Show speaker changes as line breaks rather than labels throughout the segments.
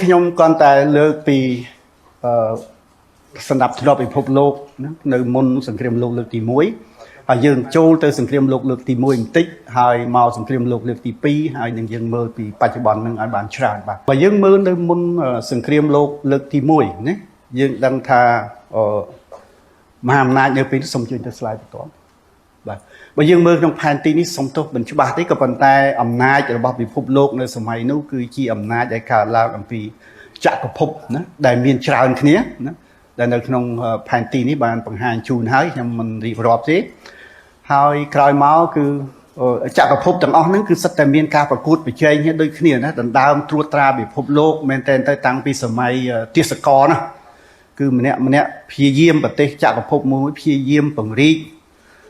ខ្ញុំគ្រាន់តែលើកពីអឺសម្រាប់ធ្នាប់ពិភពលោកណានៅមុនសង្គ្រាមលោកលើកទី1ហើយយើងចូលទៅសង្គ្រាមលោកលើកទី1បន្តិចហើយមកសង្គ្រាមលោកលើកទី2ហើយនឹងយើងមើលពីបច្ចុប្បន្ននឹងឲ្យបានច្រើនបាទបើយើងមើលនៅមុនសង្គ្រាមលោកលើកទី1ណាយើងដឹងថាអឺមហាអំណាចនៅពេលនេះសូមជួយទៅ slide បន្ទាប់បាទបើយើងមើលក្នុងផែនទីនេះសុំទោសមិនច្បាស់ទេក៏ប៉ុន្តែអំណាចរបស់ពិភពលោកនៅសម័យនោះគឺជាអំណាចដែលកើតឡើងអំពីចក្រភពណាដែលមានច្រើនគ្នាណាដែលនៅក្នុងផែនទីនេះបានបង្ហាញជូនហើយខ្ញុំមិនរៀបរាប់ទេហើយក្រោយមកគឺចក្រភពទាំងអស់ហ្នឹងគឺសិតតែមានការប្រកួតប្រជែងគ្នាដូចគ្នាណាដណ្ដើមត្រួតត្រាពិភពលោកមែនតែនទៅតាំងពីសម័យទាសករណាគឺម្នាក់ម្នាក់ព្យាយាមប្រទេសចក្រភពមួយព្យាយាមពង្រីក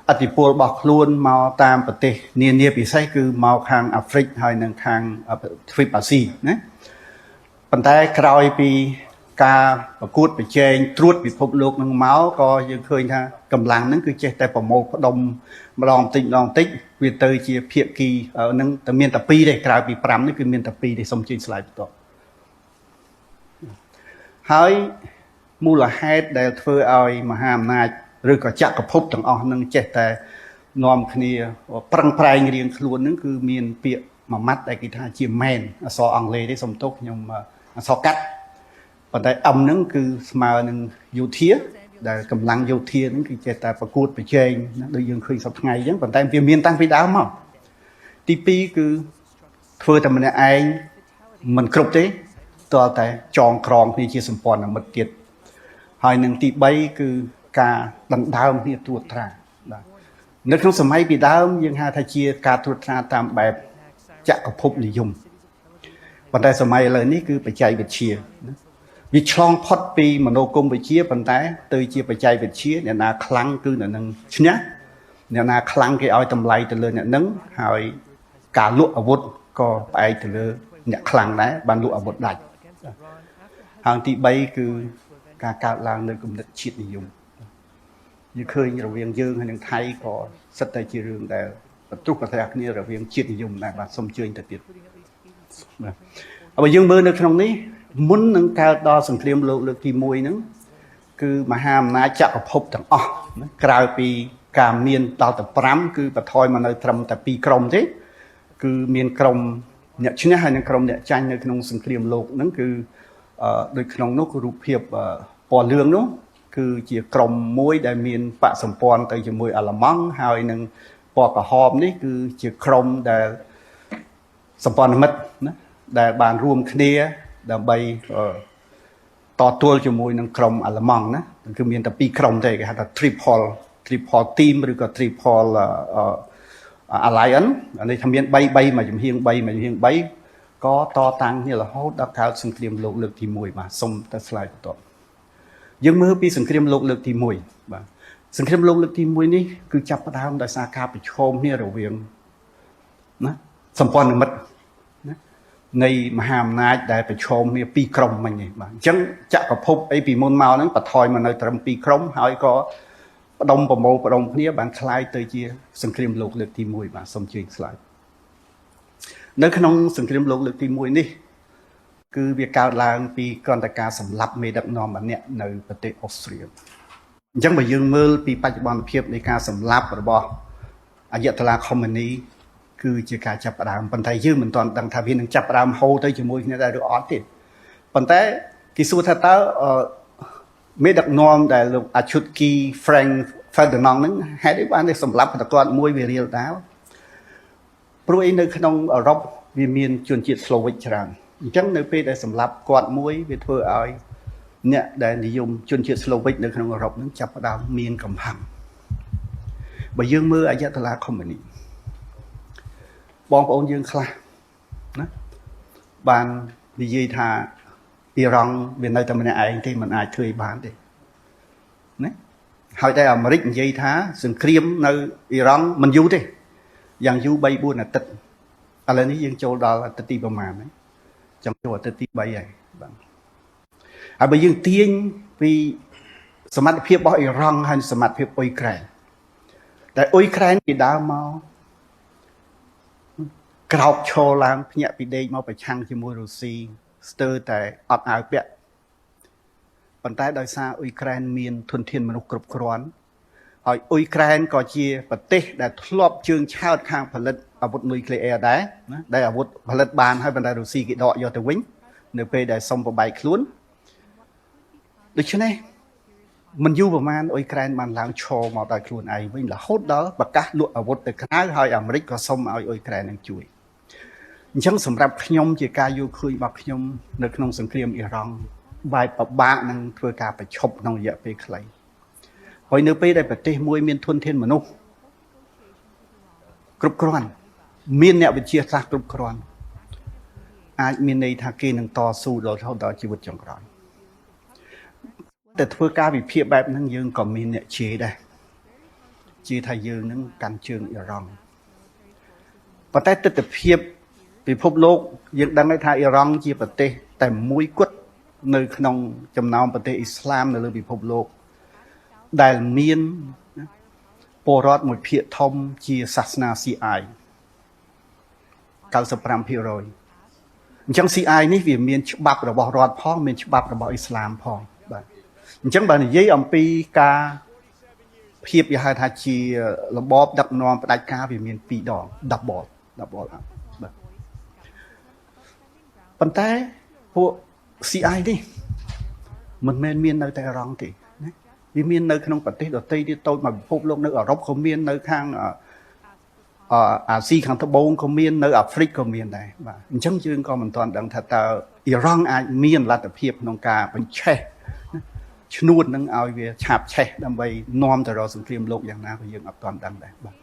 អធិពលរបស់ខ្លួនមកតាមប្រទេសនានាពិសេសគឺមកខាងអាហ្វ្រិកហើយនិងខាងទ្វីបអាស៊ីណាប៉ុន្តែក្រោយពីការប្រកួតប្រជែងត្រួតពិភពលោកនឹងមកក៏យើងឃើញថាកម្លាំងនឹងគឺចេះតែប្រមូលផ្ដុំម្ដងបន្តិចម្ដងបន្តិចវាទៅជាភាគីនឹងតែមានតែ2ទេក្រៅពី5នេះគឺមានតែ2ទេសូមជឿ slide បន្ទាប់ហើយមូលហេតុដែលធ្វើឲ្យមហាអំណាចឬក៏ចក្រភពទាំងអស់នឹងចេះតែនាំគ្នាប្រឹងប្រែងរៀងខ្លួននឹងគឺមានពាក្យមួយម៉ាត់ដែលគេថាជា MAN អក្សរអង់គ្លេសទេសុំទោសខ្ញុំអក្សរកាត់ប៉ុន្តែ M ហ្នឹងគឺស្មើនឹងយោធាដែលកម្លាំងយោធាហ្នឹងគឺចេះតែប្រកួតប្រជែងណាដូចយើងឃើញសប្តាហ៍ថ្ងៃអញ្ចឹងប៉ុន្តែវាមានតាំងពីដើមមកទី2គឺធ្វើតែម្នាក់ឯងមិនគ្រប់ទេទាល់តែចងក្រងគ្នាជាសម្ព័ន្ធមិត្តទៀតហើយនឹងទី3គឺការដណ្ដើមគ្នាត្រួតត្រាបាទនៅក្នុងសម័យពីដើមយើងហៅថាជាការត្រួតត្រាតាមបែបចក្រភពនិយមប៉ុន្តែសម័យឥឡូវនេះគឺបច្ចេកវិទ្យាណាវាឆ្លងផុតពីមនោគមវិជ្ជាប៉ុន្តែទៅជាបច្ចេកវិទ្យាអ្នកណាខ្លាំងគឺអ្នកនឹងឈ្នះអ្នកណាខ្លាំងគេឲ្យតម្លៃទៅលើអ្នកនឹងហើយការលក់អាវុធក៏ផ្អែកទៅលើអ្នកខ្លាំងដែរបានលក់អាវុធដាច់ហើយទី3គឺការកើតឡើងនៅគំនិតជាតិនិយមយើងឃើញរវាងយើងហើយនិងថៃក៏សិតតែជារឿងដែលបន្ទុះប្រទះគ្នារវាងជាតិនិយមដែរបាទសូមអញ្ជើញទៅទៀតបាទបើយើងមើលនៅក្នុងនេះមុននឹងកើតដល់សង្គ្រាមលោកលើកទី1ហ្នឹងគឺមហាអំណាចចក្រភពទាំងអស់ណាក្រៅពីការមានដល់ទៅ5គឺបន្ថយមកនៅត្រឹមតែ2ក្រុមទេគឺមានក្រុមអ្នកឈ្នះហើយនិងក្រុមអ្នកចាញ់នៅក្នុងសង្គ្រាមលោកហ្នឹងគឺដូចក្នុងនោះគឺរូបភាពពណ៌លឿងនោះគឺជាក្រុមមួយដែលមានបកសម្ព័ន្ធទៅជាមួយអាល្លឺម៉ង់ហើយនឹងពណ៌ក្រហមនេះគឺជាក្រុមដែលសម្ព័ន្ធមិត្តណាដែលបានរួមគ្នាដើម្បីតទល់ជាមួយនឹងក្រុមអាល្លឺម៉ង់ណាគឺមានតែពីរក្រុមទេគេហៅថា triple team ឬក៏ triple alliance នេះថាមាន3 3មួយចំហៀង3មួយចំហៀង3ក៏តតាំងគ្នារហូតដល់កើតសង្គ្រាមលោកលើកទី1បាទសូមទៅ slide បន្ទាប់យើងមើលពីសង្គ្រាមលោកលើកទី1បាទសង្គ្រាមលោកលើកទី1នេះគឺចាប់ផ្ដើមដោយសារការប្រឈមគ្នារវាងណាសម្ព័ន្ធមិត្តណានៃមហាអំណាចដែលប្រឈមគ្នាពីរក្រុមមិញនេះបាទអញ្ចឹងចក្រភពអីពីមុនមកហ្នឹងបន្ថយមកនៅត្រឹមពីរក្រុមហើយក៏ផ្ដុំប្រមូលផ្ដុំគ្នាបានក្លាយទៅជាសង្គ្រាមលោកលើកទី1បាទសូមជឿ slide នៅក្នុងសង្គ្រាមលោកលើកទី1នេះគឺវាកើតឡើងពីកន្តការសម្លាប់មេដឹកនាំម្នាក់នៅប្រទេសអូស្ទ្រាអញ្ចឹងបើយើងមើលពីបច្ចុប្បន្នភាពនៃការសម្លាប់របស់អាយតឡាខូមេនីគឺជាការចាប់ផ្ដើមប៉ុន្តែយើងមិនទាន់ដឹងថាវានឹងចាប់ផ្ដើមហូរទៅជាមួយគ្នាដែរឬអត់ទេប៉ុន្តែគេសួរថាតើមេដឹកនាំដែលលោកអាឈុតគី Frank Ferdinand ហ្នឹងហេតុអីបានតែសម្លាប់ប្រកបមួយវារៀលដាវព្រោះអីនៅក្នុងអឺរ៉ុបវាមានជនជាតិស្លូវិកច្រើនអញ្ចឹងនៅពេលដែលសម្លាប់គាត់មួយវាធ្វើឲ្យអ្នកដែលនិយមជនជាតិស្លូវិកនៅក្នុងអឺរ៉ុបហ្នឹងចាប់ផ្ដើមមានកំហឹងបើយើងមើលអាយតឡាខូមេនីបងប្អូនយើងខ្លះណាបាននិយាយថាអ៊ីរ៉ង់វានៅតែម្នាក់ឯងទេมันអាចធ្វើឲ្យបានទេណាហើយតែអាមេរិកនិយាយថាសង្គ្រាមនៅអ៊ីរ៉ង់មិនយូរទេយ៉ាងយូរ3 4អាទិត្យឥឡូវនេះយើងចូលដល់អាទិត្យទីប្រមាណហើយចង់ចូលអាទិត្យទី3ហើយបាទហើយបើយើងទាញពីសមត្ថភាពរបស់អ៊ីរ៉ង់ហើយសមត្ថភាពអ៊ុយក្រែនតែអ៊ុយក្រែនពីដើមមកក្រោកឈរឡើងភ្ញាក់ពីដេកមកប្រឆាំងជាមួយរុស្ស៊ី ស្ទើរតែអត់អាវពាក់ប៉ុន្តែដោយសារអ៊ុយក្រែនមានធនធានមនុស្សគ្រប់គ្រាន់ហើយអ៊ុយក្រែនក៏ជាប្រទេសដែលធ្លាប់ជើងឆើតខាងផលិតអាវុធនុយក្លេអ៊ែរដែរណាដែលអាវុធផលិតបានហើយប៉ុន្តែរុស្ស៊ីគេដកយកទៅវិញនៅពេលដែលសុំប្របែកខ្លួនដូច្នេះមិនយូរប្រហែលអ៊ុយក្រែនបានឡើងឈរមកដោយខ្លួនឯងវិញរហូតដល់ប្រកាសលក់អាវុធទៅក្រៅហើយអាមេរិកក៏សុំឲ្យអ៊ុយក្រែននឹងជួយអញ្ចឹងសម្រាប់ខ្ញុំជាការយល់ឃើញរបស់ខ្ញុំនៅក្នុងសង្គ្រាមអ៊ីរ៉ង់បែបពិបាកនឹងធ្វើការប្រឈប់ក្នុងរយៈពេលខ្លីហើយនៅពេលដែលប្រទេសមួយមានធនធានមនុស្សគ្រប់គ្រាន់មានអ្នកវិទ្យាសាស្ត្រគ្រប់គ្រាន់អាចមានន័យថាគេនឹងតស៊ូដល់រហូតដល់ជីវិតចុងក្រោយតែធ្វើការវិភាគបែបហ្នឹងយើងក៏មានអ្នកជេរដែរជេរថាយើងនឹងកាន់ជើងអ៊ីរ៉ង់ប៉ុន្តែទិដ្ឋភាពពិភពលោកយើងដឹងហើយថាអ៊ីរ៉ង់ជាប្រទេសតែមួយគត់នៅក្នុងចំណោមប្រទេសអ៊ីស្លាមនៅលើពិភពលោកដែលមានពលរដ្ឋមួយភាគធំជាសាសនា CI 95%អញ្ចឹង CI នេះវាមានច្បាប់របស់រដ្ឋផងមានច្បាប់របស់អ៊ីស្លាមផងបាទអញ្ចឹងបើនិយាយអំពីការភាពគេហៅថាជារបបដឹកនាំផ្ដាច់ការវាមានពីរដង double double up បាទប៉ុន្តែពួក CI នេះមិនមែនមាននៅតែអ៊ីរ៉ង់ទេណាវាមាននៅក្នុងប្រទេសដទៃទៀតតូចមកពិភពលោកនៅអឺរ៉ុបក៏មាននៅខាងអអាស៊ីខាងត្បូងក៏មាននៅអាហ្វ្រិកក៏មានដែរបាទអញ្ចឹងយើងក៏មិនទាន់ដឹងថាតើអ៊ីរ៉ង់អាចមានលទ្ធភាពក្នុងការបញ្ឆេះឈ្នួតនឹងឲ្យវាឆាបឆេះដើម្បីនាំទៅរកសង្គ្រាមលោកយ៉ាងណាក៏យើងអត់ទាន់ដឹងដែរបាទ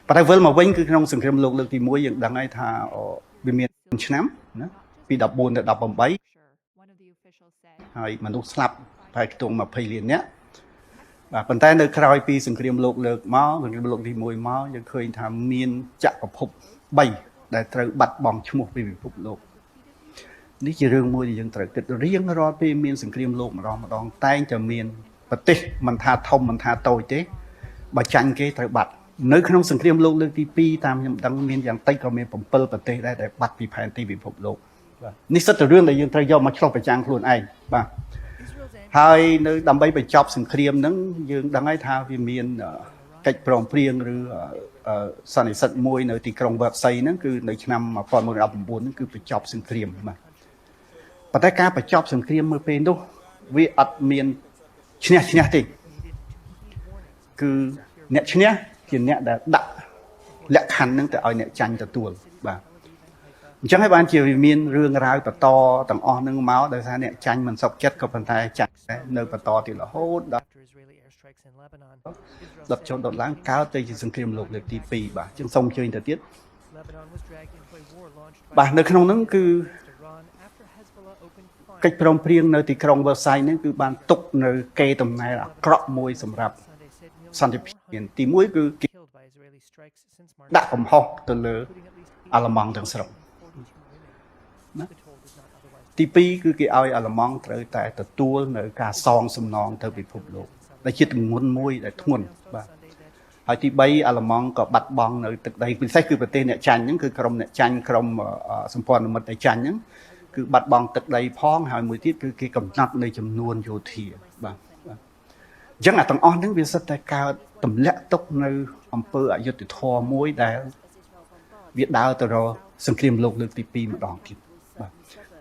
ប៉ុន្តែវិលមកវិញគឺក្នុងសង្គ្រាមលោកលើកទី1យើងដឹងហើយថាវាមានឆ្នាំណាពី14ទៅ18ហើយមនុស្សស្លាប់ប្រហែលខ្ទង់20លាននាក់បាទប៉ុន្តែនៅក្រោយពីសង្គ្រាមលោកលើកមកសង្គ្រាមលោកទី1មកយើងឃើញថាមានចក្រភព3ដែលត្រូវបាត់បង់ឈ្មោះពីពិភពលោកនេះជារឿងមួយដែលយើងត្រូវគិតរៀងរាល់ពេលមានសង្គ្រាមលោកម្ដងម្ដងតែងតែមានប្រទេសមិនថាធំមិនថាតូចទេបើចាញ់គេត្រូវបាត់នៅក្នុងសង្គ្រាមលោកលើកទី2តាមខ្ញុំដឹងមានយ៉ាងតិចក៏មាន7ប្រទេសដែរដែលបាត់ពីផែនទីពិភពលោកបាទនេះសិតតែរឿងដែលយើងត្រូវយកមកឆ្លុះបញ្ចាំងខ្លួនឯងបាទហើយនៅដើម្បីបញ្ចប់សង្គ្រាមហ្នឹងយើងដឹងហើយថាវាមានកិច្ចព្រមព្រៀងឬសន្និសីទមួយនៅទីក្រុងវែបសៃហ្នឹងគឺនៅឆ្នាំ1919ហ្នឹងគឺបញ្ចប់សង្គ្រាមបាទប៉ុន្តែការបញ្ចប់សង្គ្រាមមើលពេលនោះវាអត់មានឈ្នះឈ្នះទេគឺអ្នកឈ្នះជាអ្នកដែលដាក់លក្ខខណ្ឌហ្នឹងទៅឲ្យអ្នកចាញ់ទទួលបាទអញ្ចឹងហើយបានជាវាមានរឿងរ៉ាវបន្តទាំងអស់ហ្នឹងមកដោយសារអ្នកចាញ់មិនសុខចិត្តក៏ប៉ុន្តែចាញ់នៅបន្តទៀតរហូតដល់ដុតចុះដុតឡើងកើតទៅជាសង្គ្រាមលោកលើកទី2បាទអញ្ចឹងសូមអញ្ជើញទៅទៀតបាទនៅក្នុងហ្នឹងគឺកិច្ចព្រមព្រៀងនៅទីក្រុង Versailles ហ្នឹងគឺបានទុកនៅកេរដំណែលអាក្រក់មួយសម្រាប់សន្តិភាពទី1គឺគេដាក់កំហុសទៅលើអាល្លឺម៉ង់ទាំងស្រុងណាទី2គឺគេឲ្យអាល្លឺម៉ង់ត្រូវតែទទួលនៅការសងសំណងទៅពិភពលោកដែលជាទម្ងន់មួយដែលធ្ងន់បាទហើយទី3អាល្លឺម៉ង់ក៏បាត់បង់នៅទឹកដីពិសេសគឺប្រទេសអ្នកចាញ់ហ្នឹងគឺក្រុមអ្នកចាញ់ក្រុមសម្ព័ន្ធមិត្តដែលចាញ់ហ្នឹងគឺបាត់បង់ទឹកដីផងហើយមួយទៀតគឺគេកំណត់នៅចំនួនយោធាបាទអញ្ចឹងអាទាំងអស់ហ្នឹងវាសិតតែកើតទម្លាក់ទុកនៅអំពើអយុត្តិធម៌មួយដែលវាដើរទៅរកសង្គ្រាមលោកលើកទី2ម្ដងទៀតបាទ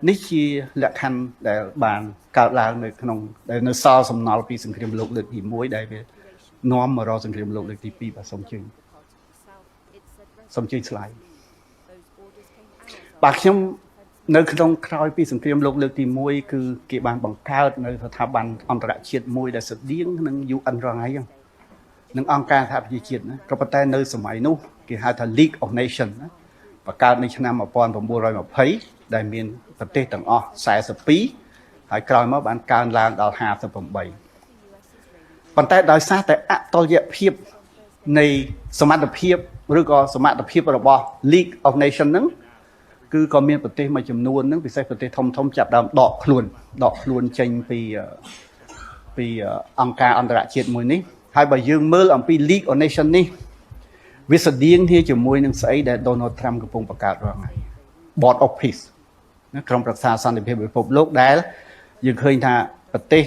នេះជាលក្ខខណ្ឌដែលបានកើតឡើងនៅក្នុងដែលនៅសល់សំណល់ពីសង្គ្រាមលោកលើកទី1ដែលវានាំមករកសង្គ្រាមលោកលើកទី2បាទសូមអញ្ជើញសូមអញ្ជើញ slide បាទខ្ញុំនៅក្នុងក្រោយពីសង្គ្រាមលោកលើកទី1គឺគេបានបង្កើតនៅស្ថាប័នអន្តរជាតិមួយដែលស្តៀងនឹង UN រាល់ថ្ងៃហ្នឹងនឹងអង្គការសហប្រជាជាតិណាក៏ប៉ុន្តែនៅសម័យនោះគេហៅថា League of Nations ណាបង្កើតនៅឆ្នាំ1920ដែលមានប្រទេសទាំងអស់42ហើយក្រោយមកបានកើនឡើងដល់58ប៉ុន្តែដោយសារតែអតុល្យភាពនៃសមត្ថភាពឬក៏សមត្ថភាពរបស់ League of Nations ហ្នឹងគឺក៏មានប្រទេសមួយចំនួនហ្នឹងពិសេសប្រទេសធំធំចាប់ដើមដកខ្លួនដកខ្លួនចេញពីពីអង្គការអន្តរជាតិមួយនេះហើយបើយើងមើលអំពី League of Nations នេះវាស្តៀងគ្នាជាមួយនឹងស្អីដែល Donald Trump កំពុងបង្កើតរាល់ថ្ងៃ Board of Peace ណាក្រុមប្រឹក្សាសន្តិភាពពិភពលោកដែលយើងឃើញថាប្រទេស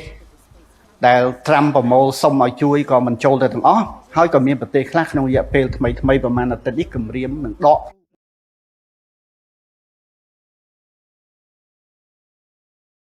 ដែលត្រាំប្រមូលសុំឲ្យជួយក៏មិនចូលទៅទាំងអស់ហើយក៏មានប្រទេសខ្លះក្នុងរយៈពេលថ្មីថ្មីប្រហែលអាទិត្យនេះគម្រាមនឹងដក